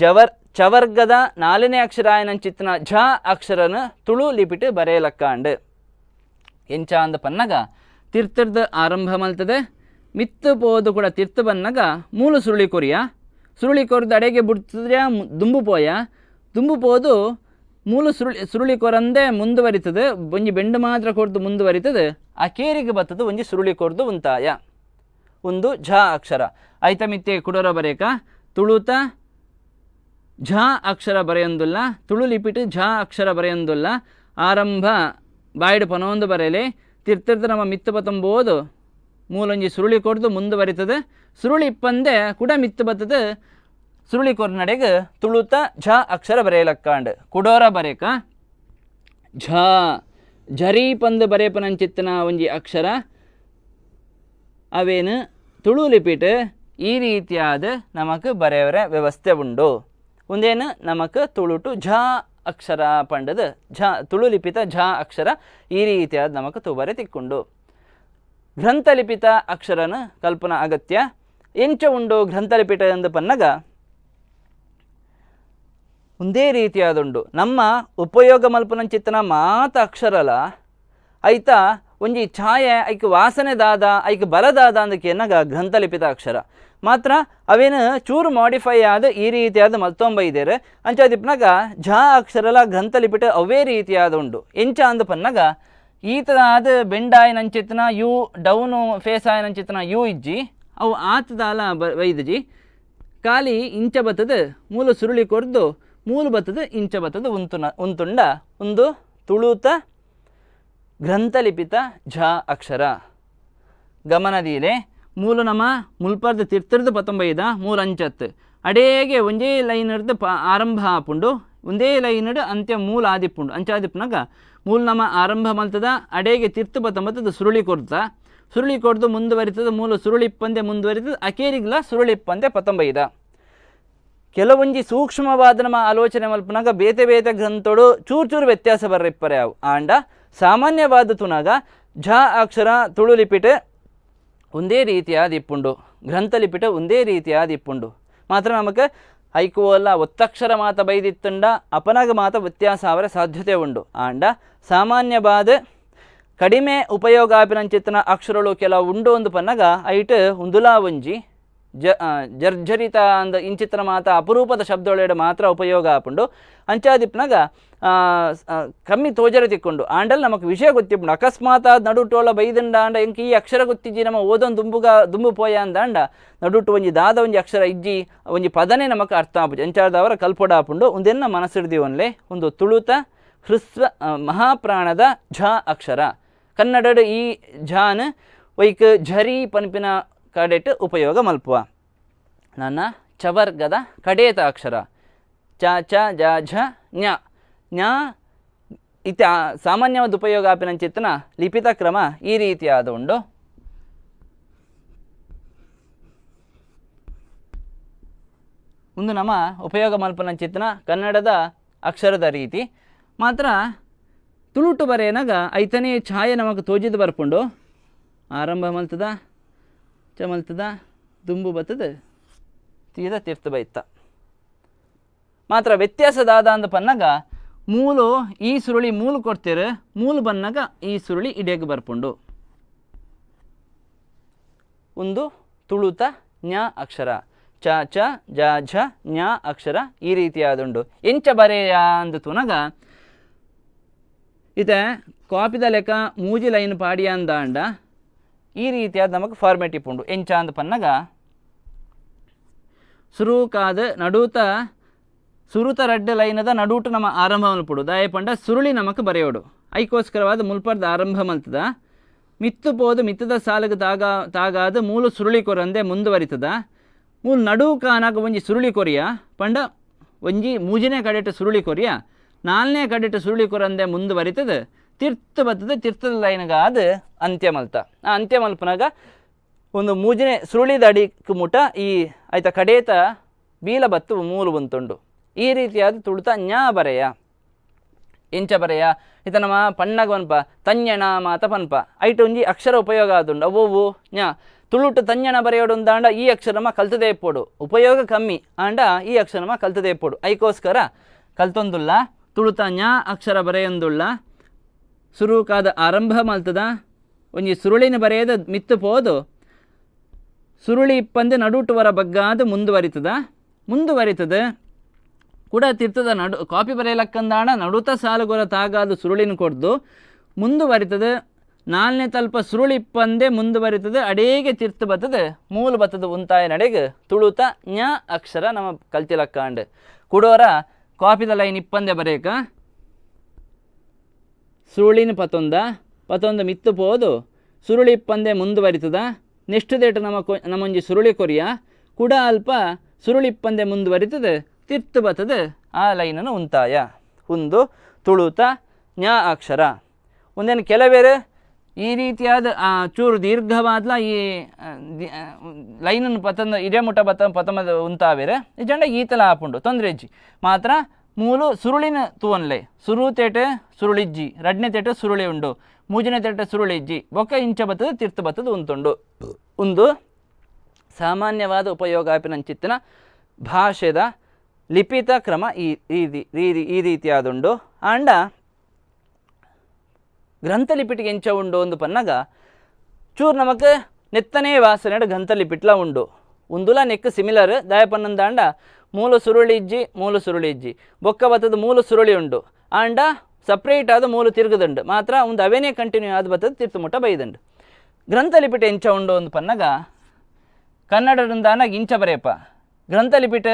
ಜವರ್ ಚವರ್ಗದ ನಾಲ್ಕನೇ ಅಕ್ಷರ ಆಯನಂಚಿತ್ತಿನ ಝ ಅಕ್ಷರನ ತುಳು ಲಿಪಿಟ್ ಬರೆಯಲಕ್ಕಾಂಡ್. ಎಂಚ ಅಂದ ಪನ್ನಗ ತಿರ್ತಿರ್ದ ಆರಂಭ ಮಲ್ತದೆ ಮಿತ್ತು ಪೋದು ಕೂಡ ತಿರ್ತು ಬನ್ನಗ ಮೂಲು ಸುರುಳಿ ಕೊರಿಯ ಸುರುಳಿ ಕೊರ್ದು ಅಡೆಗೆ ಬುಡ್ತದೆ ದುಂಬು ಪೋಯ ದುಂಬು ಪೋದು ಮೂಲು ಸುರುಳಿ ಸುರುಳಿ ಕೊರಂದೆ ಮುಂದುವರಿತದೆ ಒಂಜಿ ಬೆಂಡು ಮಾತ್ರ ಕೊರ್ದು ಮುಂದುವರಿತದೆ ಆ ಕೇರಿಗೆ ಬತ್ತದ ಒಂಜಿ ಸುರುಳಿ ಕೊರ್ದು ಉಂತಾಯ. ಒಂದು ಝ ಅಕ್ಷರ ಐತ ಮಿತ್ತೆ ಕುಡೋರ ಬರೇಕ ತುಳುತ ಝ ಅಕ್ಷರ ಬರೆಯೊಂದುಲ್ಲ ತುಳು ಲಿಪಿಟ್ ಝ ಅಕ್ಷರ ಬರೆಯೊಂದುಲ್ಲ. ಆರಂಭ ಬಾಯಿಡು ಪನೊಂದು ಬರೆಯಲಿ ತಿರ್ತಿರ್ದು ನಮ್ಮ ಮಿತ್ತು ಬತ್ತಂಬೋದು ಮೂಲೊಂಜಿ ಸುರುಳಿ ಕೊರ್ದು ಮುಂದುವರಿತದೆ ಸುರುಳಿ ಇಪ್ಪಂದೆ ಕುಡ ಮಿತ್ತು ಬತ್ತದ ಸುರುಳಿ ಕೊರ್ನಡೆಗೆ ತುಳುತ ಝ ಅಕ್ಷರ ಬರೆಯಲಕ್ಕಾಂಡ್. ಕುಡೋರ ಬರೇಕ ಝ ಝರಿ ಪಂದು ಬರೇಪನಂಚಿತ್ತಿನ ಒಂಜಿ ಅಕ್ಷರ ಅವೇನು ತುಳು ಲಿಪಿಟ್ ಈ ರೀತಿಯಾದ ನಮಕ್ ಬರೆಯವರ ವ್ಯವಸ್ಥೆ ಉಂಡು. ಒಂದೇನು ನಮಕ್ ತುಳುಟು ಝ ಅಕ್ಷರ ಪಂಡದ ಝ ತುಳು ಲಿಪಿತ ಝ ಅಕ್ಷರ ಈ ರೀತಿಯಾದ ನಮಕ್ ತುಬರೆ ತಿಕ್ಕೊಂಡು. ಗ್ರಂಥಲಿಪಿತ ಅಕ್ಷರನ ಕಲ್ಪನಾ ಅಗತ್ಯ. ಎಂಚ ಉಂಡು ಗ್ರಂಥಲಿಪಿತ ಎಂದು ಪನ್ನಗ ಒಂದೇ ರೀತಿಯಾದುಂಡು. ನಮ್ಮ ಉಪಯೋಗ ಮಲ್ಪನಂಚಿತ್ತನ ಮಾತ ಅಕ್ಷರಲ ಐತ ಒಂಜಿ ಛಾಯೆ ಐಕ್ ವಾಸನೆ ದಾದ ಐಕ್ ಬಲದಾದ ಅಂದಕ್ಕೆ ಗ್ರಂಥಲಿಪಿತ ಅಕ್ಷರ ಮಾತ್ರ ಅವೇನು ಚೂರು ಮಾಡಿಫೈ ಆದ ಈ ರೀತಿಯಾದ ಮಲ್ತೊಂಬೈದೇರು. ಅಂಚಾದಿಪ್ಪನಾಗ ಝ ಅಕ್ಷರಲ ಗ್ರಂಥಲಿಪಿಟ ಅವೇ ರೀತಿಯಾದ ಉಂಡು. ಎಂಚ ಅಂದ ಪನ್ನಗ ಈತದಾದ ಬೆಂಡಾಯಿನಂಚಿತ್ತನ you down face ಆಯನಂಚಿತ್ತನ you ಇಜ್ಜಿ ಅವು ಆತದಾಲ ಬೈದಜಿ ಖಾಲಿ ಇಂಚ ಬತ್ತದ ಮೂಲ ಸುರುಳಿ ಕೊರ್ದು ಮೂಲು ಬತ್ತದ ಇಂಚ ಬತ್ತದ ಉಂತುನ ಉಂತುಂಡ ಒಂದು ತುಳುತ ಗ್ರಂಥಲಿಪಿತ ಝ ಅಕ್ಷರ. ಗಮನದೀಲೆ ಮೂಲು ನಮ ಮುಲ್ಪರ್ದ ತಿರ್ತಿರ್ದು ಪತ್ತೊಂಬೈದ ಮೂಲು ಅಂಚತ್ತು ಅಡೇಗೆ ಒಂಜೇ ಲೈನ್ ಹಿಡ್ದು ಆರಂಭ ಆಪುಂಡು ಒಂದೇ ಲೈನ್ ಅಂತ್ಯ ಮೂಲ ಆದಿಪ್ಪುಂಡು. ಅಂಚಾದಿಪ್ಪನಾಗ ಮೂಲು ನಮ ಆರಂಭ ಮಲ್ತದ ಅಡೇಗೆ ತಿರ್ತು ಪತ್ತೊಂಬತ್ತದ ಸುರುಳಿ ಕೊರ್ತ ಸುರುಳಿ ಕೊರ್ದು ಮುಂದುವರಿತದ ಮೂಲ ಸುರುಳಿಪ್ಪಂದೆ ಮುಂದುವರಿತದ ಅಕೇರಿಗ್ಲ ಸುರುಳಿಪ್ಪಂದೆ ಪತ್ತೊಂಬೈದ. ಕೆಲವೊಂಜಿ ಸೂಕ್ಷ್ಮವಾದ ನಮ್ಮ ಆಲೋಚನೆ ಮಲ್ಪನಾಗ ಬೇತೆ ಬೇತೆ ಗ್ರಂಥೋಡು ಚೂರು ಚೂರು ವ್ಯತ್ಯಾಸ ಬರ್ರಿಪ್ಪರೆ ಅವು. ಆಂಡ ಸಾಮಾನ್ಯವಾದ ತುನಾಗ ಝ ಅಕ್ಷರ ತುಳು ಲಿಪಿಟ್ ಒಂದೇ ರೀತಿಯಾದ ಇಪ್ಪುಂಡು, ಗ್ರಂಥ ಲಿಪಿಟ್ ಒಂದೇ ರೀತಿಯಾದ ಇಪ್ಪುಂಡು. ಮಾತ್ರ ನಮಕ್ ಐಕುವಲ್ಲ ಒತ್ತಕ್ಷರ ಮಾತ ಬೈದಿತ್ತುಂಡ ಅಪನಾಗ ಮಾತ ವ್ಯತ್ಯಾಸ ಅವರ ಸಾಧ್ಯತೆ ಉಂಡು. ಆಂಡ ಸಾಮಾನ್ಯವಾದ ಕಡಿಮೆ ಉಪಯೋಗ ಆಪಿನಂಚಿತ್ತನ ಅಕ್ಷರಗಳು ಕೆಲವು ಉಂಡು ಒಂದು ಪನ್ನಗ ಐಟ್ ಉಂದುಲಾ ಒಂಜಿ ಜರ್ಜರಿತ ಅಂದ ಇಂಚಿತ್ರ ಮಾತ ಅಪರೂಪದ ಶಬ್ದೊಳೆಡೆ ಮಾತ್ರ ಉಪಯೋಗ ಆಪುಂಡು. ಅಂಚಾದಿಪ್ಪನಾಗ ಕಮ್ಮಿ ತೋಜರೆ ತಿಕ್ಕೊಂಡು ಆಂಡಲ್ ನಮಕ್ ವಿಷಯ ಗೊತ್ತಿಪ್ಪುಂಡು. ಅಕಸ್ಮಾತ್ ಆದ್ ನಡುಟೋಳ ಬೈದಂಡ ಆಂಡ ಎಂಕ್ ಈ ಅಕ್ಷರ ಗೊತ್ತಿಜ್ಜಿ ನಮ್ಮ ಓದೊಂದು ದುಂಬುಗ ದುಂಬು ಪೋಯ ಅಂದಾಂಡ ನಡುಟು ಒಂಜಿ ದಾದ ಒಂಜಿ ಅಕ್ಷರ ಇಜ್ಜಿ ಒಂಜಿ ಪದನೆ ನಮಕ್ ಅರ್ಥ ಆಪುಜಿ. ಅಂಚಾದವರ ಕಲ್ಪೊಡ ಆಪುಂಡು. ಒಂದೆನ್ನ ಮನಸ್ಸಿಡ್ದಿ ಒನ್ಲೆ ಒಂದು ತುಳುತ ಹ್ರಸ್ವ ಮಹಾಪ್ರಾಣದ ಝ ಅಕ್ಷರ. ಕನ್ನಡಡ್ ಈ ಝಾನ್ ಒಯ್ಕ್ ಝರಿ ಪನ್ಪಿನ ಕಡೆಟ್ ಉಪಯೋಗ ಮಲ್ಪುವ. ನನ್ನ ಚವರ್ಗದ ಕಡೇತ ಅಕ್ಷರ ಚ ಚ ಜ ಝ ಞ ಞ ಇತ್ತೆ ಸಾಮಾನ್ಯವಾದ ಉಪಯೋಗ ಆಪಿನಂಚಿತ್ತಿನ ಲಿಪಿತ ಕ್ರಮ ಈ ರೀತಿಯಾದ ಉಂಡು. ಒಂದು ನಮ್ಮ ಉಪಯೋಗ ಮಲ್ಪನಂಚಿತ್ತಿನ ಕನ್ನಡದ ಅಕ್ಷರದ ರೀತಿ ಮಾತ್ರ. ತುಳುಟು ಬರೆಯನಾಗ ಐತನೇ ಛಾಯೆ ನಮಕ್ ತೋಜಿದ್ ಬರ್ಪುಂಡು. ಆರಂಭ ಮಲ್ತದ ಚ ಮಲ್ತದ ದುಂಬು ಬತ್ತದ ತೀರ ತೀರ್ಥ ಬೈತ ಮಾತ್ರ. ವ್ಯತ್ಯಾಸ ದಾದ ಅಂದ್ ಪನ್ನಗ ಮೂಲು ಈ ಸುರುಳಿ ಮೂಲು ಕೊಡ್ತೀರ, ಮೂಲು ಬನ್ನಾಗ ಈ ಸುರುಳಿ ಇಡೆಗ್ ಬರ್ಪುಂಡು. ಒಂದು ತುಳುತ ಜ್ಞ ಅಕ್ಷರ ಚ ಚ ಜ ಝ ಜ್ಞ ಅಕ್ಷರ ಈ ರೀತಿಯಾದುಂಡು. ಎಂಚ ಬರೆಯ ಅಂದ್ ತುನಗ ಇತ್ತೆ ಕಾಪಿದ ಲೆಕ್ಕ ಮೂಜಿ ಲೈನ್ ಪಾಡಿಯ ಅಂದಾಂಡ ಈ ರೀತಿಯಾದ ನಮಕ್ ಫಾರ್ಮೇಟ್ ಇಪ್ಪುಂಡು. ಎಂಚ ಅಂದ್ ಪನ್ನಗ ಸುರುಕಾದ ನಡುತ ಸುರುತ ರಡ್ಡ್ ಲೈನದ ನಡುಟು ನಮ್ಮ ಆರಂಭ ಮಲ್ಪುಡು. ದಾಯೆ ಪಂಡ ಸುರುಳಿ ನಮಕ್ ಬರೆಯೋಡು, ಐಕೋಸ್ಕರವಾದ ಮುಲ್ಪರ್ದ ಆರಂಭ ಮಲ್ತದ ಮಿತ್ತು ಪೋದು ಮಿತ್ತದ ಸಾಲಗ ತಾಗಾದ ಮೂಲು ಸುರುಳಿ ಕೊರಂದೆ ಮುಂದುವರಿತದ. ಮೂಲು ನಡು ಕಾನಾಗ ಒಂಜಿ ಸುರುಳಿ ಕೊರಿಯ ಪಂಡ ಒಂಜಿ ಮೂಜನೇ ಕಡೆಟ್ ಸುರುಳಿ ಕೊರಿಯ, ನಾಲ್ನೇ ಕಡೆಟ್ ಸುರುಳಿ ಕೊರಂದೆ ಮುಂದುವರಿತದ ತಿರ್ತು ಬತ್ತದ ತಿರ್ತದ ಲೈನ್ಗಾದ ಅಂತ್ಯ ಮಲ್ತ. ಆ ಅಂತ್ಯ ಮಲ್ಪನಾಗ ಒಂದು ಮೂಜನೇ ಸುರುಳಿದ ಅಡಿಕ್ ಮುಟ ಈ ಆಯ್ತ ಕಡೇತ ಬೀಲ ಬತ್ತು ಮೂಲು ಬಂತುಂಡು. ಈ ರೀತಿಯಾದ ತುಳುತ ಜ್ಞಾ ಬರೆಯ. ಎಂಚ ಬರೆಯ ಇತ ನಮ್ಮ ಪಣ್ಣಗ ಪನ್ಪ ತಂಜಣ ಮಾತ ಪನ್ಪ ಐಟ್ ಒಂಜಿ ಅಕ್ಷರ ಉಪಯೋಗ ಆದುಂಡು. ಅವ್ವು ಜ್ಞಾ ತುಳುಟು ತಂಜಣ ಬರೆಯೋಡು ಅಂದಾಂಡ ಈ ಅಕ್ಷರಮ ಕಲ್ತದೇ ಇಪ್ಪೋಡು, ಉಪಯೋಗ ಕಮ್ಮಿ ಆಂಡ ಈ ಅಕ್ಷರಮ ಕಲ್ತದೇ ಇಪ್ಪೋಡು. ಐಕೋಸ್ಕರ ಕಲ್ತೊಂದುಲ್ಲ ತುಳುತ ಜ್ಞಾ ಅಕ್ಷರ ಬರೆಯೊಂದುಳ್ಳ. ಸುರುಕಾದ ಆರಂಭ ಮಲ್ತದ ಒಂಜಿ ಸುರುಳಿನ ಬರೆಯದ ಮಿತ್ತು ಪೋದು ಸುರುಳಿ ಇಪ್ಪಂದೆ ನಡುಟುವರ ಬಗ್ಗಾದ ಮುಂದುವರಿತದ ಮುಂದುವರಿತದ ಕೂಡ ತಿರ್ತದ ನಡು ಕಾಪಿ ಬರೆಯಲಕ್ಕಂದಾಣ ನಡುತ ಸಾಲುಗೊರ ತಾಗಾದ ಸುರುಳಿನ ಕೊಡ್ದು ಮುಂದುವರಿತದ. ನಾಲ್ನೇ ತಲ್ಪ ಸುರುಳಿ ಇಪ್ಪಂದೆ ಮುಂದುವರಿತದ ಅಡೇಗೆ ತಿರ್ತು ಬತ್ತದ ಮೂಲು ಬತ್ತದ ಉಂತಾಯ ನಡೆಗೆ ತುಳುತ ಜ್ಞ ಅಕ್ಷರ ನಮ್ಮ ಕಲ್ತಿಲಕ್ಕಾಂಡ್. ಕುಡೋರ ಕಾಪಿದ ಲೈನ್ ಇಪ್ಪಂದೆ ಬರೆಯಕ ಸುರುಳಿನ ಪತೊಂದ ಪತೊಂದ ಮಿತ್ತು ಪೋದು ಸುರುಳಿ ಇಪ್ಪಂದೆ ಮುಂದುವರಿತದ. ನೆಕ್ಸ್ಟ್ ದೇಟ ನಮ್ಮ ನಮ್ಮೊಂಜಿ ಸುರುಳಿ ಕೊರಿಯ ಕೂಡ ಅಲ್ಪ ಸುರುಳಿ ಇಪ್ಪಂದೆ ಮುಂದುವರಿತದ ತಿರ್ತು ಬತ್ತದ ಆ ಲೈನನ್ನು ಉಂತಾಯ. ಒಂದು ತುಳುತ ಜ್ಞ ಅಕ್ಷರ. ಒಂದೇನು ಕೆಲವೇರು ಈ ರೀತಿಯಾದ ಚೂರು ದೀರ್ಘವಾದ್ಲ ಈ ಲೈನನ್ನು ಪತಂದ ಇದೇ ಮುಟ ಬತ್ತ ಪತಮದ ಉಂತಾವೇರೆ ನಿಜಂಡ ಈತಲ ಆಪುಂಡು ತೊಂದರೆ ಇಜ್ಜಿ. ಮಾತ್ರ ಮೂಲು ಸುರುಳಿನ ತೂವನ್ಲೆ ಸುರು ತೇಟೆ ಸುರುಳಿಜ್ಜಿ, ರಡ್ನೇ ತೇಟೆ ಸುರುಳಿ ಉಂಡು, ಮೂಜನೇ ತೇಟೆ ಸುರುಳಿಜ್ಜಿ, ಬೊಕ್ಕ ಇಂಚ ಬತ್ತದ ತಿರ್ತು ಬತ್ತದ ಉಂತುಂಡು. ಒಂದು ಸಾಮಾನ್ಯವಾದ ಉಪಯೋಗ ಆಪಿನಂಚಿತ್ತಿನ ಭಾಷೆದ ಲಿಪಿತ ಕ್ರಮ ಈ ಈ ರೀತಿಯಾದುಂಡು. ಆಂಡ ಗ್ರಂಥಲಿಪಿಟಿಗೆ ಎಂಚ ಉಂಡು ಒಂದು ಪನ್ನಗ ಚೂರು ನಮಕ್ ನೆತ್ತನೇ ವಾಸನೆಡ್ ಗ್ರಂಥಲಿಪಿಟ್ಲ ಉಂಡು. ಉಂದುಲ ನೆಕ್ ಸಿಮಿಲರ್ ದಾಯ ಪನ್ನಂದಾಂಡ ಮೂಲು ಸುರುಳಿ ಇಜ್ಜಿ ಮೂಲು ಸುರುಳಿ ಇಜ್ಜಿ ಬೊಕ್ಕ ಬತ್ತದ ಮೂಲು ಸುರುಳಿ ಉಂಡು ಆಂಡ ಸಪ್ರೇಟ್ ಆದ ಮೂಲು ತಿರುಗದುಂಡು ಮಾತ್ರ ಒಂದು ಅವೇನೇ ಕಂಟಿನ್ಯೂ ಆದ ಬತ್ತದ ತಿರ್ತು ಮುಟ್ಟ ಬೈದುಂಡು. ಗ್ರಂಥಲಿಪಿಟ ಎಂಚ ಉಂಡು ಒಂದು ಪನ್ನಗ ಕನ್ನಡದಿಂದಾನಾಗ ಇಂಚ ಬರೆಯಪ್ಪ ಗ್ರಂಥಲಿಪಿಟ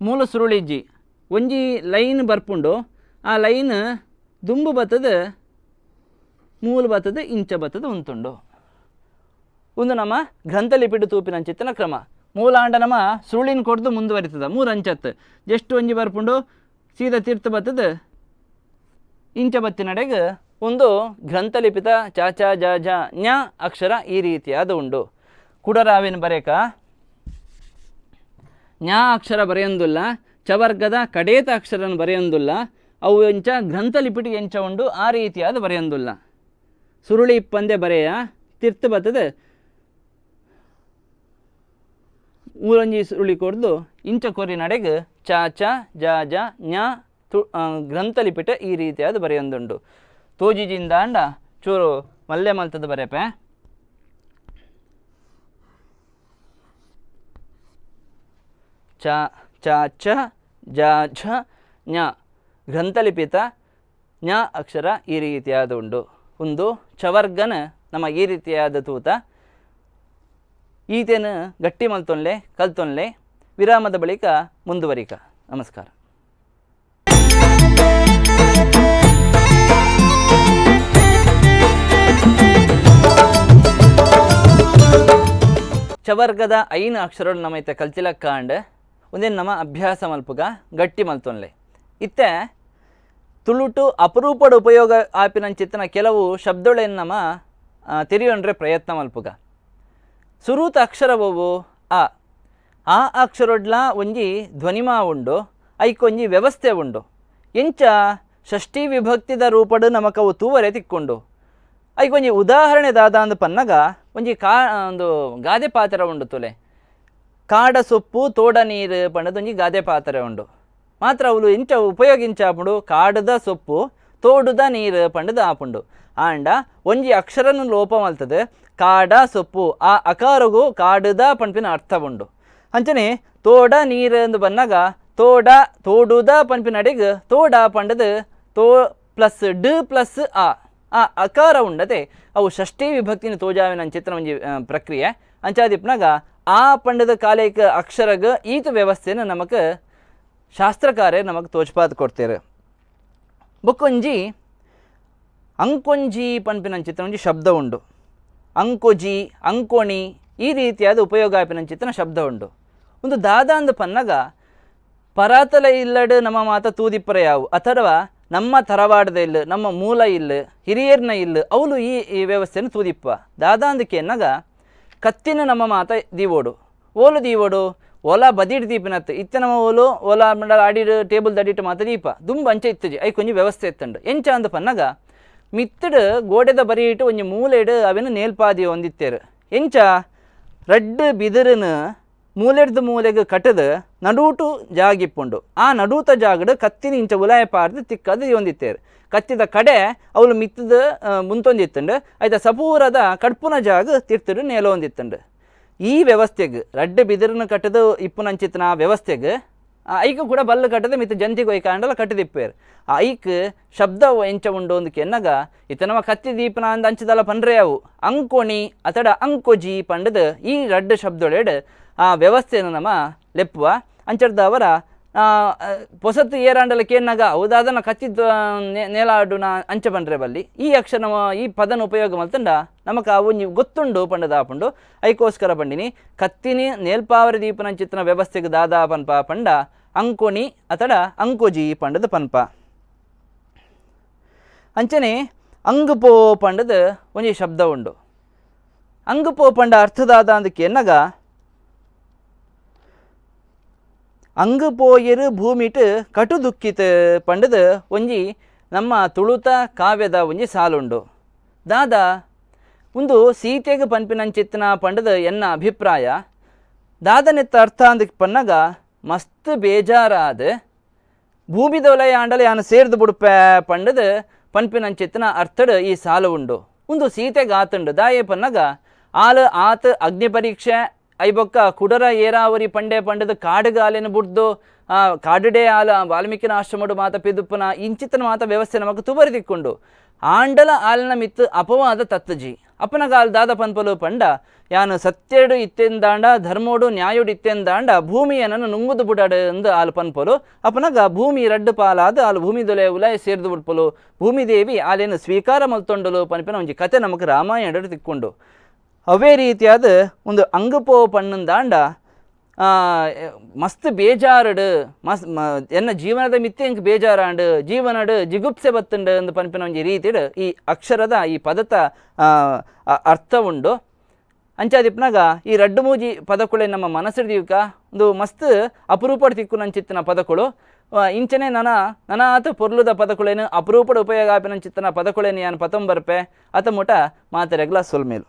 ಮೂಲು ಸುರುಳಿ ಇಜ್ಜಿ ಒಂಜಿ ಲೈನ್ ಬರ್ಪುಂಡು ಆ ಲೈನ್ ದುಂಬು ಬತ್ತದ ಮೂಲು ಬತ್ತದ ಇಂಚ ಬತ್ತದ ಉಂತುಂಡು. ಒಂದು ನಮ್ಮ ಗ್ರಂಥಲಿಪಿಡು ತೂಪಿನಂಚಿತ್ತಿನ ಕ್ರಮ. ಮೂಲಾಂಡ ನಮ್ಮ ಸುರುಳಿನ ಕೊಡ್ದು ಮುಂದುವರಿತದ ಮೂರು ಅಂಚತ್ತು ಜಸ್ಟ್ ಒಂಜಿ ಬರ್ಪುಂಡು ಸೀದಾ ತೀರ್ಥ ಬತ್ತದ ಇಂಚ ಬತ್ತಿನಡೆಗೆ ಒಂದು ಗ್ರಂಥಲಿಪಿತ ಚ ಚ ಜ ಜ ಜ್ಞ ಅಕ್ಷರ ಈ ರೀತಿಯಾದ ಉಂಡು. ಕುಡರಾವಿನ ಬರೇಕ ಜ್ಞಾ ಅಕ್ಷರ ಬರೆಯೊಂದುಲ್ಲ, ಚವರ್ಗದ ಕಡೇತ ಅಕ್ಷರನ ಬರೆಯೊಂದುಲ್ಲ, ಅವು ಎಂಚ ಗ್ರಂಥಲಿಪಿಟಿ ಎಂಚ ಉಂಡು ಆ ರೀತಿಯಾದ ಬರೆಯೊಂದುಲ್ಲ. ಸುರುಳಿ ಇಪ್ಪಂದೆ ಬರೆಯ ತಿರ್ತು ಬತ್ತದ ಮೂರೊಂಜಿ ಸುರುಳಿ ಕೊಡ್ದು ಇಂಚ ಕೊರಿ ನಡೆಗೆ ಚ ಚ ಜ ಜ ಜ್ಞ ತು ಗ್ರಂಥಲಿಪಿಟ ಈ ರೀತಿಯಾದ ಬರೆಯೊಂದುಂಡು. ತೋಜಿಜಿಂದಾಂಡ ಚೂರು ಮಲ್ಲೆ ಮಲ್ತದ ಬರೆಪೆ. ಚ ಚ ಚ ಜ ಝ ಜ್ಞ ಗ್ರಂಥಲಿಪಿತ ಜ್ಞ ಅಕ್ಷರ ಈ ರೀತಿಯಾದ ಉಂಡು. ಒಂದು ಚವರ್ಗನ ನಮ್ಮ ಈ ರೀತಿಯಾದ ತೂತ ಈತೇನು ಗಟ್ಟಿ ಮಲ್ತೊನ್ಲೆ ಕಲ್ತೊನ್ಲೆ. ವಿರಾಮದ ಬಳಿಕ ಮುಂದುವರಿಕ. ನಮಸ್ಕಾರ. ಚವರ್ಗದ ಐನು ಅಕ್ಷರಗಳು ನಮ್ಮೈತೆ ಕಲ್ತಿಲಕ್ಕಾಂಡ್ ಒಂದೇನು ನಮ್ಮ ಅಭ್ಯಾಸ ಮಲ್ಪುಗ ಗಟ್ಟಿ ಮಲ್ತೊನ್ಲೆ. ಇತ್ತೆ ತುಳುಟು ಅಪರೂಪದ ಉಪಯೋಗ ಆಪಿನಂಚಿತ್ತಿನ ಕೆಲವು ಶಬ್ದಗಳನ್ನು ನಮ್ಮ ತೆರೆಯೊಂಡ್ರೆ ಪ್ರಯತ್ನ ಮಲ್ಪುಗ. ಸುರೂತ ಅಕ್ಷರವವು ಆ ಆ ಅಕ್ಷರೊಡ್ಲ ಒಂಜಿ ಧ್ವನಿಮಾ ಉಂಡು, ಐಕೊಂಜಿ ವ್ಯವಸ್ಥೆ ಉಂಡು. ಎಂಚ ಷಷ್ಠಿ ವಿಭಕ್ತಿದ ರೂಪಡು ನಮಕವು ತೂವರೆ ತಿಕ್ಕೊಂಡು. ಐಕೊಂಜಿ ಉದಾಹರಣೆ ದಾದ ಅಂದ್ ಪನ್ನಗ ಒಂಜಿ ಒಂದು ಗಾದೆ ಪಾತ್ರ ಉಂಡು ತುಲೆ, ಕಾಡ ಸೊಪ್ಪು ತೋಡ ನೀರು ಪಂಡದ ಒಂಜಿ ಗಾದೆ ಪಾತ್ರೆ ಉಂಡು. ಮಾತ್ರ ಅವಳು ಇಂಚ ಉಪಯೋಗ ಆಪುಂಡು, ಕಾಡದ ಸೊಪ್ಪು ತೋಡುದ ನೀರು ಪಂಡದ ಆಪುಂಡು. ಆಂಡ ಒಂಜಿ ಅಕ್ಷರನು ಲೋಪ ಮಲ್ತದೆ, ಕಾಡ ಸೊಪ್ಪು ಆ ಅಕಾರಗು ಕಾಡುದ ಪನ್ಪಿನ ಅರ್ಥ ಉಂಡು. ಅಂಚನೆ ತೋಡ ನೀರು ಎಂದು ಬನ್ನಾಗ ತೋಡ ತೋಡುದ ಪನ್ಪಿನ ಅಡೆಗ್ ತೋಡ ಪಂಡದು ತೋ ಪ್ಲಸ್ ಡ್ ಪ್ಲಸ್ ಆ ಆ ಅಕಾರ ಉಂಡತೆ ಅವು ಷಷ್ಠಿ ವಿಭಕ್ತಿನ ತೋಜಾವಿನ ಚಿತ್ರ ಒಂಜಿ ಪ್ರಕ್ರಿಯೆ. ಅಂಚಾದಿಪ್ಪನಾಗ ಆ ಪಂಡದ ಕಾಲೇಕ ಅಕ್ಷರಗ ಈತ ವ್ಯವಸ್ಥೆನ ನಮಕ್ ಶಾಸ್ತ್ರಕಾರ್ಯ ನಮಗೆ ತೋಚ್ಪಾತ್ ಕೊಡ್ತೇವೆ. ಬೊಕ್ಕೊಂಜಿ ಅಂಕೊಂಜಿ ಪನ್ಪಿನ ಚಿತ್ರ ಒಂಜಿ ಶಬ್ದ ಉಂಡು. ಅಂಕೊಜಿ ಅಂಕೊಣಿ ಈ ರೀತಿಯಾದ ಉಪಯೋಗ ಆಪಿನ ಚಿತ್ರನ ಶಬ್ದ ಉಂಡು. ಒಂದು ದಾದ ಅಂದ್ ಪನ್ನಗ ಪರಾತಲ ಇಲ್ಲಡು ನಮ್ಮ ಮಾತ ತೂದಿಪ್ಪರ ಯಾವು ಅಥವಾ ನಮ್ಮ ತರವಾಡದ ಇಲ್ಲು ನಮ್ಮ ಮೂಲ ಇಲ್ಲು ಹಿರಿಯರ್ನ ಇಲ್ಲು ಅವಳು ಈ ಈ ವ್ಯವಸ್ಥೆಯನ್ನು ತೂದಿಪ್ಪ. ದಾದಾಂದಕ್ಕೆ ಎನ್ನಗ ಕತ್ತಿನ ನಮ್ಮ ಮಾತ ದೀವೋಡು ಓಲು ದೀವೋಡು ಓಲಾ ಬದಿಡ್ ದೀಪಿನತ್ತು ಇತ್ತ ನಮ್ಮ ಓಲು ಓಲಾ ಮಂಡಲ ಅಡಿಡು ಟೇಬಲ್ ದಡಿಟ್ಟು ಮಾತ ದೀಪ ದುಂಬ ಅಂಚೆ ಇತ್ತಜಿ I ಕೊಂಜಿ ವ್ಯವಸ್ಥೆ ಇತ್ತಂಡು. ಎಂಚ ಅಂದ ಪನ್ನಗ ಮಿತ್ತಡು ಗೋಡೆದ ಬರಿಯಿಟ್ಟು ಒಂಜಿ ಮೂಲೆಡು ಅವೆನು ನೇಲ್ಪಾದಿ ಹೊಂದಿತ್ತೇರು. ಎಂಚ ರಡ್ಡು ಬಿದಿರನು ಮೂಲೆಡ್ದು ಮೂಲೆಗೆ ಕಟ್ಟದ ನಡೂಟು ಜಾಗಿಪ್ಪುಂಡು. ಆ ನಡೂತ ಜಾಗಡು ಕತ್ತಿನ ಇಂಚ ಉಲಾಯ ಪಾರ್ದು ತಿಕ್ಕದು ಹೊಂದಿತ್ತೇರು. ಕತ್ತಿದ ಕಡೆ ಅವಳು ಮಿತ್ತದ ಮುಂತೊಂದಿತ್ತಂಡು, ಆಯ್ತ ಸಪೂರದ ಕಡ್ಪುನ ಜಾಗ ತಿರ್ತಡು ನೇಲ ಹೊಂದಿತ್ತಂಡು. ಈ ವ್ಯವಸ್ಥೆಗೆ ರಡ್ಡು ಬಿದಿರನ್ನು ಕಟ್ಟದು ಇಪ್ಪುನಂಚಿತ್ತನ ಆ ವ್ಯವಸ್ಥೆಗೆ ಐಕ್ ಕೂಡ ಬಲ್ಲು ಕಟ್ಟದ ಮಿತ್ತ ಜಂತಿಗೆ ಒಯ್ಕಾಂಡಲ ಕಟ್ಟದಿಪ್ಪೇರು. ಆ ಐಕ್ ಶಬ್ದ ಎಂಚ ಉಂಡು ಅಂದ್ ಕೆನ್ನಗ ಇತನವ ಕತ್ತಿ ದೀಪನ ಅಂದ ಅಂಚದಲ್ಲ ಪಂಡ್ರೆ ಅವು ಅಂಕೊಣಿ ಅತಡ ಅಂಕೊಜಿ ಪಂಡದು ಈ ರಡ್ಡು ಶಬ್ದೊಳೆಡ್ ಆ ವ್ಯವಸ್ಥೆಯನ್ನು ನಮ್ಮ ಲೆಪ್ಪುವ. ಅಂಚಡ್ದವರ ಪೊಸತ್ತು ಏರಾಂಡಲ ಕೇನ್ನಗ ಹೌದಾದನ ಕತ್ತಿದ್ದು ನೇಲಾಡುನ ಅಂಚ ಪಂಡ್ರೆ ಬಲ್ಲಿ ಈ ಅಕ್ಷರ ನಮ್ಮ ಈ ಪದನ ಉಪಯೋಗ ಮಲ್ತಂಡ ನಮಕ ಅವು ಒಂಜಿ ಗೊತ್ತುಂಡು ಪಂಡದ ಆಪುಂಡು. ಐಕೋಸ್ಕರ ಪಂಡಿನಿ ಕತ್ತಿನಿ ನೇಲ್ಪಾವರಿ ದೀಪನ ಚಿತ್ರನ ವ್ಯವಸ್ಥೆಗೆ ದಾದಾ ಪನ್ಪ ಪಂಡ ಅಂಕೊಣಿ ಅತಡ ಅಂಕೊಜಿ ಪಂಡದ ಪನ್ಪ. ಅಂಚನೆ ಅಂಗುಪೋ ಪಂಡದ ಒಂಜಿ ಶಬ್ದ ಉಂಡು. ಅಂಗುಪೋ ಪಂಡ ಅರ್ಥದಾದ ಅಂದಕ್ಕೆ ಎನ್ನಗ ಅಂಗು ಪೋಯೆರು ಭೂಮಿಟ್ ಕಟು ದುಕ್ಕಿತ ಪಂಡದ ಒಂಜಿ ನಮ್ಮ ತುಳುತ ಕಾವ್ಯದ ಒಂಜಿ ಸಾಲುಂಡು. ದಾದಾ ಒಂದು ಸೀತೆಗೆ ಪನ್ಪಿನಂಚಿತ್ತನ ಪಂಡದ ಎನ್ನ ಅಭಿಪ್ರಾಯ. ದಾದನೆತ್ತ ಅರ್ಥ ಅಂದಕ್ಕೆ ಪನ್ನಗ ಮಸ್ತ್ ಬೇಜಾರಾದ ಭೂಮಿದೊಲಯ ಆಂಡಲ ಯಾನು ಸೇರ್ದು ಬುಡುಪೆ ಪಂಡದ ಪನ್ಪಿನಂಚಿತ್ತನ ಅರ್ಥಡ್ ಈ ಸಾಲು ಉಂಡು. ಒಂದು ಸೀತೆಗೆ ಆತುಂಡು ದಾಯೆ ಪನ್ನಗ ಆಲ ಆತ ಅಗ್ನಿ ಪರೀಕ್ಷೆ ಐಬೊಕ್ಕ ಕುಡರ ಏರಾವರಿ ಪಂಡೆ ಪಂಡದ ಕಾಡುಗಾಲಿನ ಬುಡ್ದು ಆ ಕಾಡುಡೆ ಆಲ ವಾಲ್ಮೀಕಿನ ಆಶ್ರಮಡು ಮಾತ ಪಿದುಪ್ಪನ ಇಂಚಿತನ ಮಾತ ವ್ಯವಸ್ಥೆ ನಮಕ್ ತುಬರಿ ತಿಕ್ಕೊಂಡು. ಆಂಡಲ ಆಲಿನ ಮಿತ್ತು ಅಪವಾದ ತತ್ತಜಿ ಅಪನಗಾಲ್ ದಾದ ಪನ್ಪಲು ಪಂಡ ಯಾನು ಸತ್ಯಡು ಇತ್ತೆಂದಾಂಡ ಧರ್ಮೋಡು ನ್ಯಾಯುಡು ಇತ್ತೆಂದಾಂಡ ಭೂಮಿಯನನ್ನು ನುಂಗುದು ಬುಡಾಡು ಎಂದು ಆಲು ಪನ್ಪಲು. ಅಪನಗ ಭೂಮಿ ರಡ್ಡು ಪಾಲಾದ ಆಲು ಭೂಮಿ ದೊಲೆ ಉಲಾಯ ಸೇರ್ದು ಬುಡ್ಪಲು ಭೂಮಿದೇವಿ ಆಲೇನು ಸ್ವೀಕಾರ ಮಲ್ತೊಂಡಲು ಪನ್ಪಿನ ಒಂಜಿ ಕತೆ ನಮಕ್ ರಾಮಾಯಣ ತಿಕ್ಕೊಂಡು. ಅವೇ ರೀತಿಯಾದ ಒಂದು ಅಂಗುಪೋ ಪಣ್ಣಂದಾಂಡ ಮಸ್ತ್ ಬೇಜಾರಡು ಮಸ್ ಎನ್ನ ಜೀವನದ ಮಿತ್ತೆ ಎಂಕ್ ಬೇಜಾರಾಂಡು ಜೀವನಡು ಜಿಗುಪ್ಸೆ ಬತ್ತುಂಡು ಅಂದ್ ಪನ್ಪಿನ ಒಂಜಿ ರೀತಿಡ್ ಈ ಅಕ್ಷರದ ಈ ಪದತ ಅರ್ಥ ಉಂಡು. ಅಂಚಾದಿಪ್ಪನಾಗ ಈ ರಡ್ಡು ಮೂಜಿ ಪದಕುಳೆ ನಮ್ಮ ಮನಸ್ಸು ದೀವಕ ಒಂದು ಮಸ್ತ್ ಅಪರೂಪಡ್ ತಿಕ್ಕುನಂಚಿತ್ತಿನ ಪದಕುಳು. ಇಂಚನೆ ನನ ನನಾತ್ ಪೊರ್ಲುದ ಪದಕುಳೇನು ಅಪರೂಪಡ್ ಉಪಯೋಗ ಆಪಿನಂಚಿತ್ತಿನ ಪದಕುಳೇನು ಯಾನ್ ಪತೊಂಬರ್ಪೆ ಅತ ಮುಟ ಮಾತೆರೆಗ್ಲ ಸೊಲ್ಮೇಲು.